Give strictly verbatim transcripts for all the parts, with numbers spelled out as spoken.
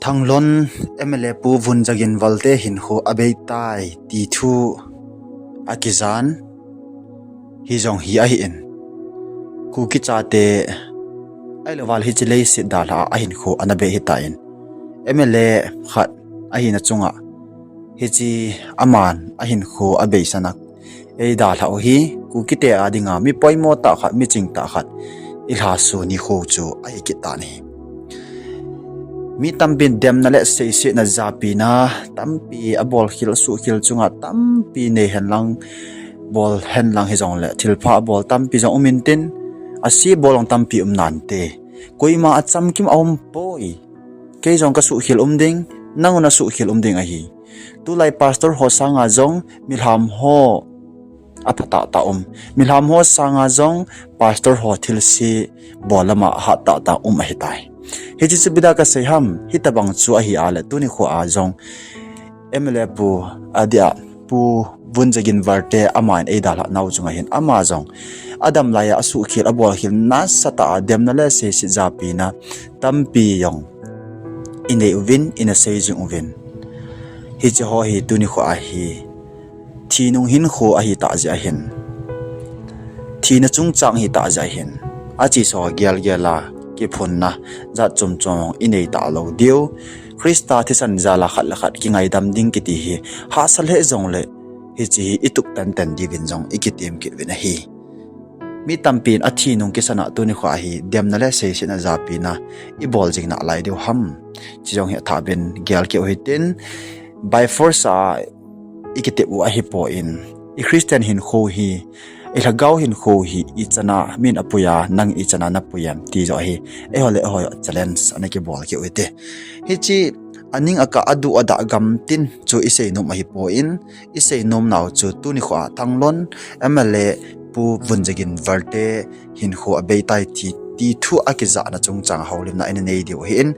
Thanglon M L A Pu Vunjagin Valte hinkho abeitai ti thu akijan hijong hi ahin. Kuki chate ahilouleh hiche leiset dalha a hinkho ana bei hitan. M L A khat ahina chunga hiche aman ahinkho abeisana eidalhau hi Kukite a dinga mi poimo tah khat, mi ching tah khat ilhaso nikho chu ahi kit tan ahi. Mi tampin demna le seisetna japina tampi abolkhel, asuhkhel chunga tampi nei henlang, bol henlang hijongle thilpha abol tampi jong umin tin, ase bol jong tampi um nante. Koima achamkim aumpoi. Kei jong kasuhkhel um ding, nang jong nasuhkhel um ding ahi. Tulai pastor ho sanga jong milham ho aphatah tah um. Milham ho sanga jong pastor ho thilse bol lama hatah tah um ahitai. Hiche chu ipi dia kasei ham, hitobang chu ahi a le tuni khoa jong M L A Pu adia Pu Vunjagin Valte aman eidalhah nau chunga hin ama jong adam laiya asuhkhel abolkhel nasatah a demna le seiset japina tampi jong inei uvin, ina sei jing uvin. Hiche ho hi tuni khoa hi thi nung hinkho ahitah jeh ahin, thina chungchang ahitah jeh ahin, acheso gelgel a kiphunna jat chomchom inei talou diu. Christa thisan jal a khat le khat kingaidam ding kiti hi hahsa lheh jongle hiche hi itup tenten diuvin jong ikitem kit uvin ahi. Mi tampin athi nung kisana tuni khoa hi demna le seisetna japina ibol jing nalai diu ham, hiche jong hi athah uvin gel kit u hitin, by force a ikitep u ahipoi, i Christian hinkho hi, ilhagao hinkho hi ichan a min apuiya, nang ichan a napuiyem ti joh hi eiho le eiho challenge ana kibol kit u hite. Hiche aning akah, aduh adah gamtin chu isei nom ahipoi, isei nomnau chu tuni khoa Thanglon M L A Pu Vunjagin Valte hinkho abeitai ti, ti thu akijahna chungchang houlimna ina nei diu ahin,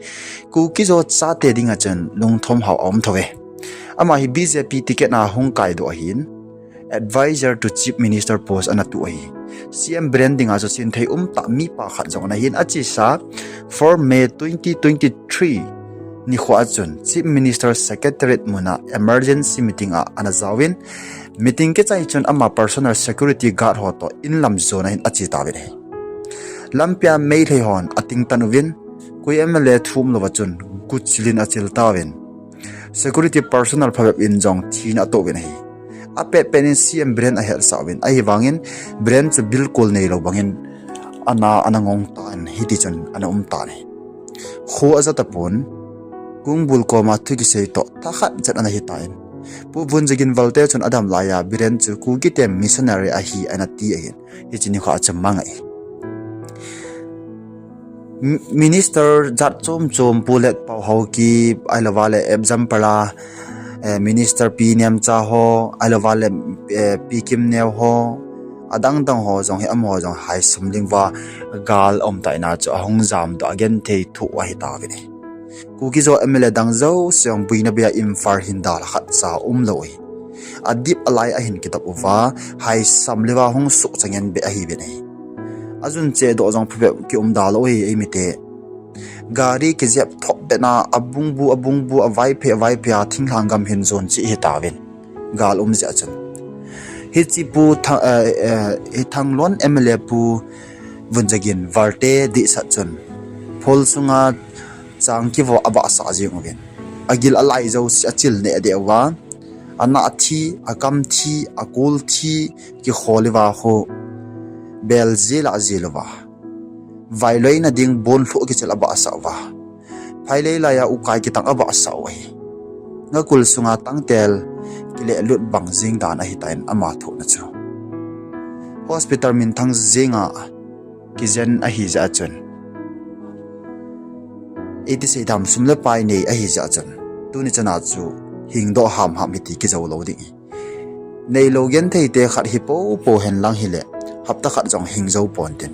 Kuki-Zo chate dinga chun lungthim hao aum thouve. Ama hi B J P ticket a hung kaidoh ahin, advisor to Chief Minister post ana tuh ahi. C M Biren dinga chu chinthei umtah mipa khat jong ana hin, achesa four May twenty twenty-three nikhoa chun Chief Minister Secretariat muna emergency meeting a ana jaovin, meeting kichai chun ama personal security guard ho toh inlam jona hin ache tauvin ahi. Lampia Meitei hon atingtan uvin, Kukite M L A thu umlouva chun guchilin achil tauvin, security personnel phabep in jong thina atoh uvin ahi. Apetpet in C M Biren ahetsah uvin, ahivangin Biren chu bilkul neilou bangin ana, ana ngong tan, hitichun ana um tan ahi. Kho aja tapon, Kongbul koma thu kisei toh thakhat chet ana hitan, Pu Vunjagin Valte chun adam laiya Biren chu Kukite missionary ahi ana ti ahin, hiche nikhoa chu amang ahi. Minister jat chom chom, Pu Letpao Haokip, ahilouva le example a Minister Pi Nemcha ho, ahilouva le Pi Kimneo ho, adang dang ho jong hi amaho jong haisamlin uva gal aumtah in a chu ahung jamdoh, agenthei thoh ahitauvin ahi. Kuki-Zo M L A dang jouse jong boina beiya Imphal hin dalha khatcha umlou ahi. Adip alai ahin kitop uva, haisamlin uva hung suhchangin beh ahiuvin ahi. Ajun chedoh jong phabep kium dalou ahi eimite. Gari kijep thopbeh na, abungbu, abungbu, avaiphei, avaiphei a thinglhang gam hin jon cheh hitauvin, gal um jeh chun. Hiche Pu Thanglon M L A Pu Vunjagin Valte dihsat chun phul sunga chang kivo abahsah jeng uvin, agil alai jouse achil neh deh uva, anah thi, akam thi, akol thi, kikhol uva khu, bel jil a jil uva, vailoina ding bonlhoh kichil abahsah uva, phailei laiya ukai kitang abahsah u ahi. Ngakul sunga tangtel kilehlut bang jeng dan ahitan ama thohna chu. Hospital minthang jenga kijen ahijeh chun, iti seidam, sum le pai nei ahijeh chun, tuni chana chu hingdoh hamham hiti kijoulou ding ahi. Neilou gentheite khat hi poupou henlang hile, hapta khat jong hing jou pontin.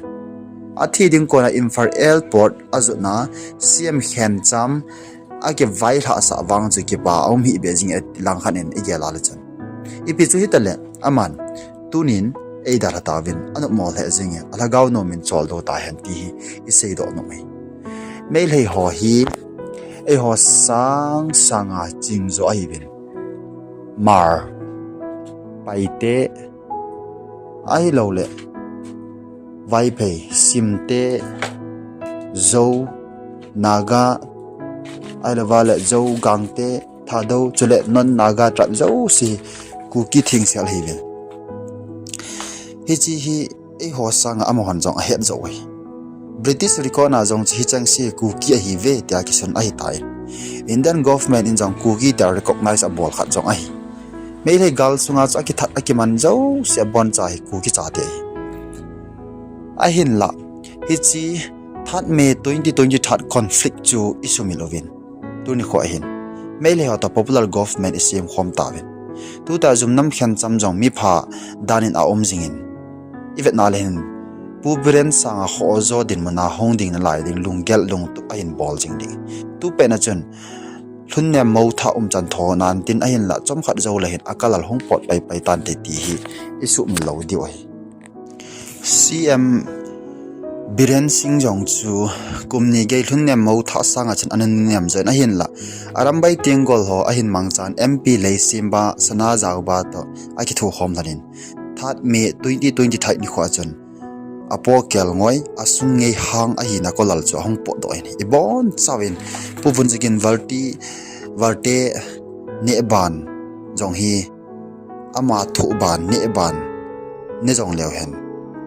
Athi ding kona Imphal Airport ajotna C M Khencham akivailhahsah vang chu kipa aum hihbeh jing e ti langkhat in igel a le chun. Ipi chu hitale, aman tunin eidalha tauvin, anopmo lheh jenge, alhagao nomin choldo tahen ti hi iseidoh nom ahi. Meitei ho hi eiho sang sanga ching jo ahiuvin. Hmar, Paite, ahilouleh Vaiphei, Simte, Zou, Naga, ahilouleh Zou, Gangte, Thadou, chule non Naga tribe jouse Kuki thengsel ahiuvin. Hiche hi eiho sanga amahon jong ahet jou ahi. British record na jong chu hicheng se Kuki ahiuve tia kisun ahitai. Indian government in jong Kuki tia recognize abol khat jong ahi. Meitei gal sunga chu akithat akiman jouse aboncha hi Kuki chate ahi. Ahinla, hiche third May twenty twenty-three conflict chu isumil uvin. Tuni kho ahin, Meitei ho toh popular government isemkhom tauvin. Tuta jumnam khencham jong mipha danin aum jingin, ivetna le hin, Pu Biren sanga khojo dinmuna hung ding nalai ding lunggel lungtup ahin bol jing ding. Tupet na chun, lhunnem mothah umchan tho nan tin ahinla chomkhat joule hin akalal hung pot paipai tante ti hi isumil lou diu ahi. C M Biren Singh jong chu kum ni gei lhunnem mothah sanga chun ana nunnem join ahinla, Arambai Tenggol ho ahin mangchan M P Leishemba Sanajaoba toh akithokhom lhonin, third May twenty twenty-three nikhoa chun apo kelngoi, asung ngeihang ahina kolal chu ahung potdoh in, ibonchauvin Pu Vunjagin Valte, Valte nehban jong hi ama thohban nehban ne jong leu hen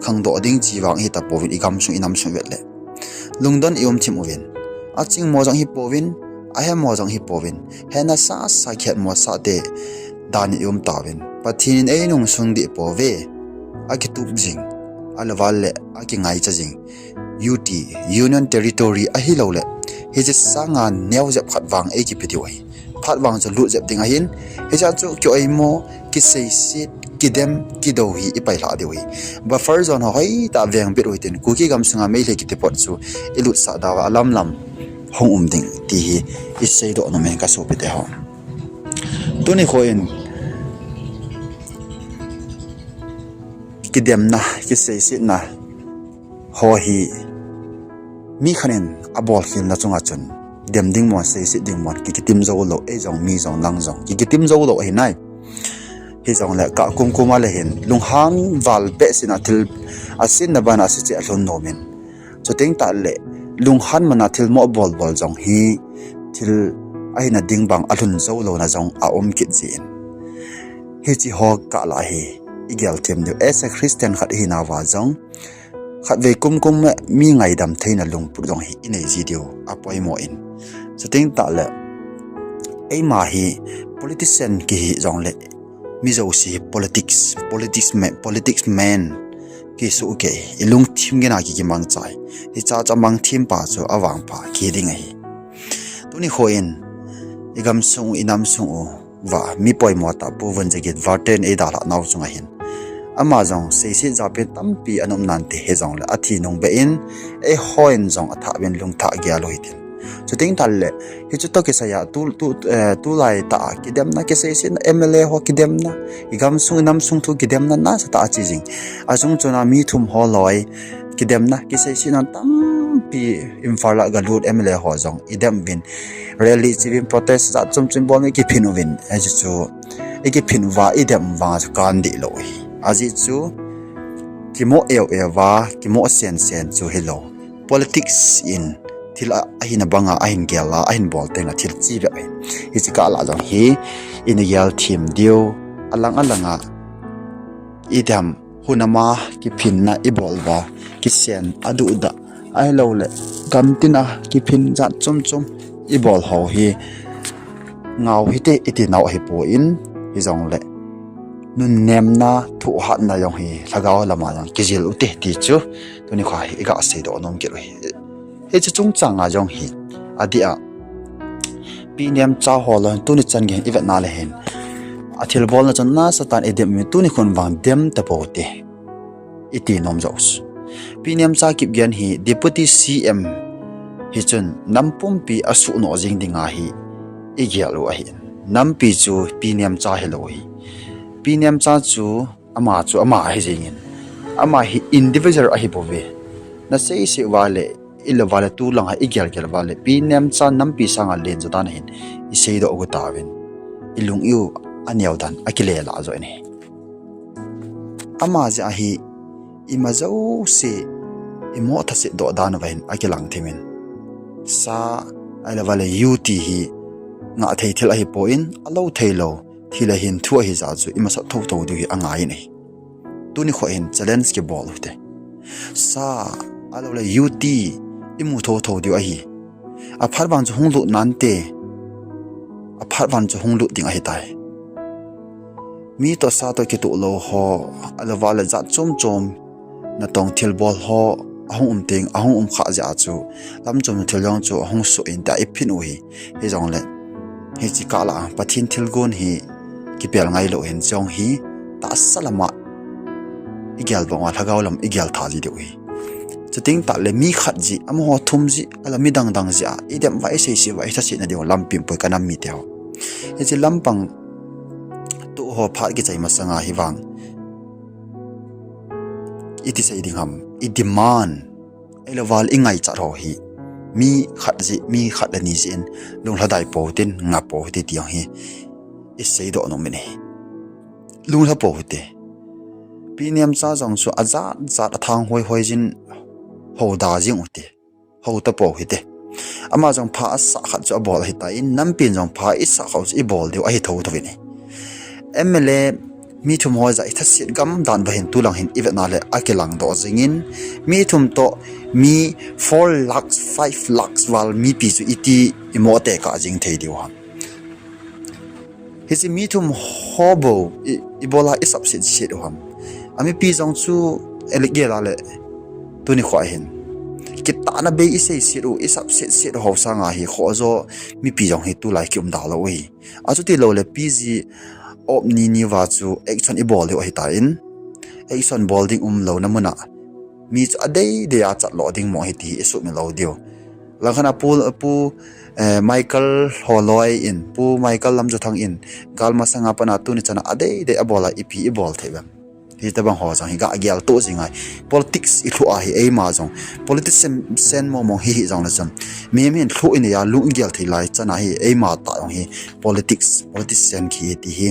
khangdoh ding chi vang hitapouvin, igamsung inamsung vetle lungdon ium thim uvin, achingmo jong hipouvin, ahemo jong hipouvin, hena sasa khetmo sate danin ium tauvin, Pathen in einungsung deh pouve. Akitup jing, ahilouleh akingaicha jing, U T, Union Territory ahilouleh hiche sanga neojep khat vang eikipe diu ahi. Phat vang chu lut jep ding ahin, hichea chu kioimo, kiseiset, kidem, kidou hi ipailhah diu ahi. Buffer zone ho hoitah vengbit u hitin, Kuki gamsunga Meitei kiti pot chu ilutsah dauva alamlam hung um ding ti hi iseidoh nom e kasopite ho. Tuni kho in kidemna, kiseisetna ho hi mi khat in abolkhelna chunga chun dem ding mon, seiset ding mon, ki, kitim joulou, ei jong, mi jong, nang jong, ki, kitim joulou ahinai. Hijongle kakum kum a le hin lunghan val behseh in athil asetna bana aseiset alhun nomin. Chuteng tahle lunghan mana thilmoh bolbol jong hi thil ahina ding bang alhun joulouna jong aum kit jin. Hiche ho kah lah hi igel them diu. As a Christian khat ihinauva jong khatvei kumkum mi ngaidam theina lungput jong hi inei ji diu apoimo in. Chuteng tahle eima hi politician kihi jongle mi jouse hi politics, politics man, politics man kisuh kei, ilungthim geiya ki, kimangchai. Hichecha mangthim pa chu avangpha kiding ahi. Tuni kho in igamsung u, inamsung uva mi poimo tah Pu Vunjagin Valte in eidalhah nau chunga hin ama jong seiset japen tampi ana um nante, hijongle athi nung beh in eihon jong athah uvin lungthah gel u hitin. Chuteng tahle hiche toh kisaiya tu, tu, eh, tulai tah a kidemna, kiseisetna, M L A ho kidemna, igamsung inamsung thu kidemna nasatah a che jing. Achung chuna mi thum ho loi kidemna, kiseisetna tampi Imphal a galut M L A ho jong idem uvin, rally che uvin, protest jat chom chom bol uvin, ikiphin uvin. Hiche chu ikiphin uva idem uvang chu kandehlou ahi. Ajeh chu kimoh eu eu va, kimoh sen sen chu hilou. Politics in thil a, ahina banga ahin gel a, ahin bol tengle thil che bep ahi. Hiche kah lah jong hi ina gel them diu, alang alanga idem hunama kiphinna ibol uva, kisen aduhdah ahiloule gamtina kiphin jat chom chom ibol ho hi ngau hite iti nau ahipoi, hijongle nunnemna, thohhatna jong hi lhagao lama jong kijil ute ti chu tuni kho hi iga seidoh nom kit u hi. Hiche chungchanga jong hi adeh a Pi Nemcha ho loi tuni chan geiyin ivetna le hin athilbolna chun nasatah in idem uvin, tuni khun vang dem tapoute iti nom joh. Pi Nemcha Kipgen hi Deputy C M hichun nam pumpi asuhnoh jing dinga hi igel u ahin, nampi chu Pi Nemcha hilou hi. Pi Nemcha chu ama chu ama ahi jengin, ama hi individual ahibouve. Naseiseuva le ilouvale tulang a igel gel vale, Pi Nemcha nampi sanga lenjo dan ahin iseidoh gu tauvin, ilung iu aneo dan akilela jo in ahi. Ama jeh ahi, ima jouse imo thasetdoh dan uva hin akilang thimin, sa, ahilouvale U ti hi ngah thei thil ahipon, alou theilou thil ahin thu ahi jeh chu imasat thotho diu hi angai in ahi. Tuni kho hin challenge kibol uhite. Sa, ahiloule U ti imu thotho diu ahi. Aphat vang chu hung lut nante. Aphat vang chu hung lut ding ahitai. Mi toh sa toh kitoh lou ho, ahilouvale jat chom chom natong thilbol ho ahung um teng, ahung um khah jeh a chu lam chom thil jong chu ahung soh in tia iphin u ahi. Hijongle hiche kah lah a Pathen thilgon hi kipel ngailou hin jong hi tahsa lama igel bang uva lhagao lam igel tha ji diu ahi. Chuteng tahle mi khat jeh, amaho thum jeh, ahiloule midang dang jeh a idem uva, iseiset uva, ithasetna diu lampi umpoi kanam miteho. Hiche lampang toh ho phat kichai masanga hivang iti sei ding ham, i demand, ahilouvale ingaichat ho hi mi khat jeh, mi khat le ni jeh in lunglhadai pou hitin, nga pou hite ti jong hi iseidoh nom in ahi. Lunglha pou hite. Pi Nemcha jong chu ajat jat athang hoi hoi jin houda jing uhite. Hou tapou hite. Ama jong pha asah khat chu abol ahitan, nampin jong pha isah khat chu ibol diu ahi thotho in ahi. M L A mi thum ho jeh a ithaset gam dan uva hin tulang hin ivetna le akilangdoh jingin, mi thum toh mi four lakhs, five lakhs val mipi chu iti imo tekah jing thei diu ham. Hiche mi thum ho bou i, ibola isapset set u ham. Amipi jong chu igel a le tuni kho hin kitahna bei iseiset u, isapset set u ho sanga hi khojo mipi jong hi tulai kium da lou u ahi. Achuti loule P G op ni ni uva chu action ibol diu ahitan, action bol ding umlouna muna mi chu adeidei a chatlo ding mo ahi ti hi isuhmil lou diu. Langkhat a Pu, Pu, eh, Michael Holoi in, Pu Michael Lamjothang in, gal masanga pat a tuni chana adeidei abol a ipi ibol thei uvem. Hitobang ho jong hi gah geltoh jing ngai. Politics ilhuh ahi eima jong. Politician sen momong hi hijongle chun, mihem hin lhuh inei a lung igel thei lai chana hi eima tah jong hi politics, politician kihi ti hi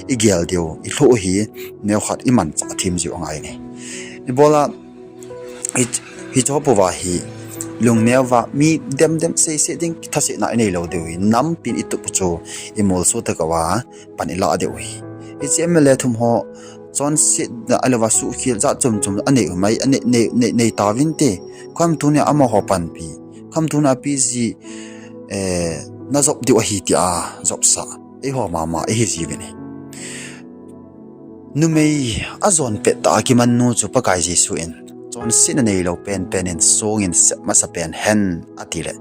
igel diu, ilhuh hi neokhat imanchah them jiu angai in ahi. Ibola hi, hiche ho pouva hi lungneo uva mi dem dem seiset ding thasetna inei lou diu hi, nampin itup u chu imolso tah uva pan ilah diu hi. Hiche M L A thum ho chonsetna ahilouva suhkhel jat chom chom anei u mai, anei, nei, nei, nei tauvinte. Koi ham tunia amaho panpi, koi ham tunia P G, eh, najop diu ahi tia jopsah eiho mama ihi jiuvin ahi. Numei ajon pettah a kimannu chu Pakai Jesu in chonsetna neilou penpen in songin sep masapen hen atile,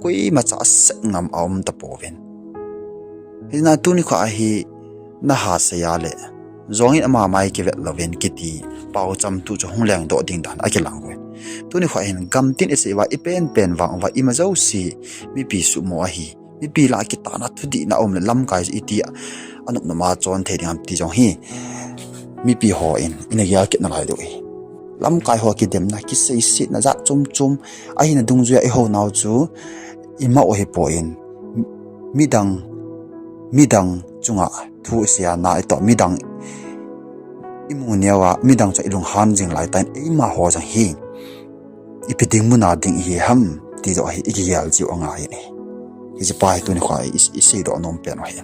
koimacha asep ngam aum tapouvin. Hijeh a tuni kho ahi, naha seiya le jongin ama mai kivet louvin kiti paocham tu chu hung lengdoh ding dan akilang uvin. Tuni kho hin gamtin isei uva ipenpen vang uva ima jouse mipi suhmo ahi. Mipi lah a kitahna thudihna aum le lamkai iti anop nop a chon thei ding ham ti jong hi mipi hon ina gel kit nalai diu ahi. Lamkai ho kidemna, kiseisetna jat chom chom ahina dungjuia ihounau chu ima u ahipon, midang, midang chunga thu isei a na itoh, midang imu neo a midang chu ilunghan jing laitan, eimaho jong hi ipi ding muna ding ihi ham ti joh hi ikigel jiu angai in ahi. Hiche pa hi tuni kho i, iseidoh nom pen u ahi.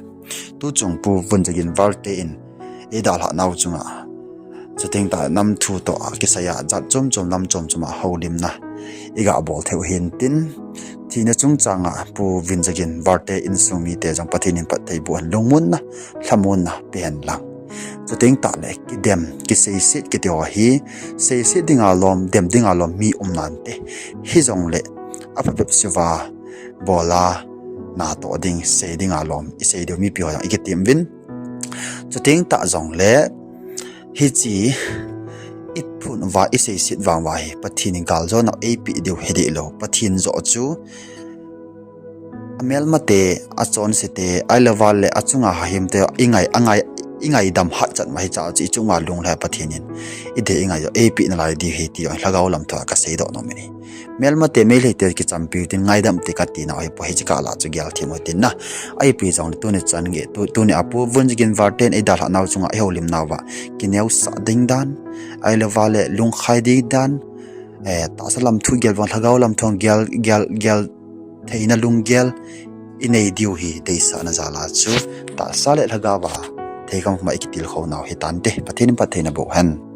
Tuchung Pu Vunjagin Valte in eidalhah nau chunga, chuteng tah nam thu toh kisaiya jat chom chom lam chom chom a houlimna igabol theiu hintin, thina chungchanga Pu Vunjagin Valte insung mite jong Pathen in phattheiboh hen, lungmonna, lhamonna pehenlang. Chuteng tahle kidem, kiseiset kiti ho hi, seiset dinga lom, dem dinga lom mi um nante. Hijongle aphabep seuva bola natoh ding, sei dinga lom isei diu mipi ho jong ikitem uvin. Chuteng tah jongle hiche iphun uva iseiset vang uva hi Pathen in galjona eipeh diu hideh lou. Pathen joh chu amelmate, achonsete, ahilouva le achunga hahimte, ingai, angai, i ngaidam hat chat ma hi cha chu i chunga lunglhai Pathen in i dei i ngai jo, eipeh nalai diu hi ti jong lhagao lam thua kasei doh nom in ahi. Melmate Meiteite kichampiu tin ngaidam te kati nau hi po, hiche kah lah chu gel them u tin na. Ahi pi jongle tuni chan gei, tu, tuni a Pu Vunjigin Varten eidalhah nau chunga i houlim nauva kineosah ding dan, ahilou vale lungkhai ding dan, eh, tahsa lam thu gel vang lhagao lam thu gel, gel, gel theina lunggel i nei diu hi deisahna jal a chu tahsa le lhagao a thei kham kham a i kitilkhou nau hi tante. Pathen in phattheina boh hen.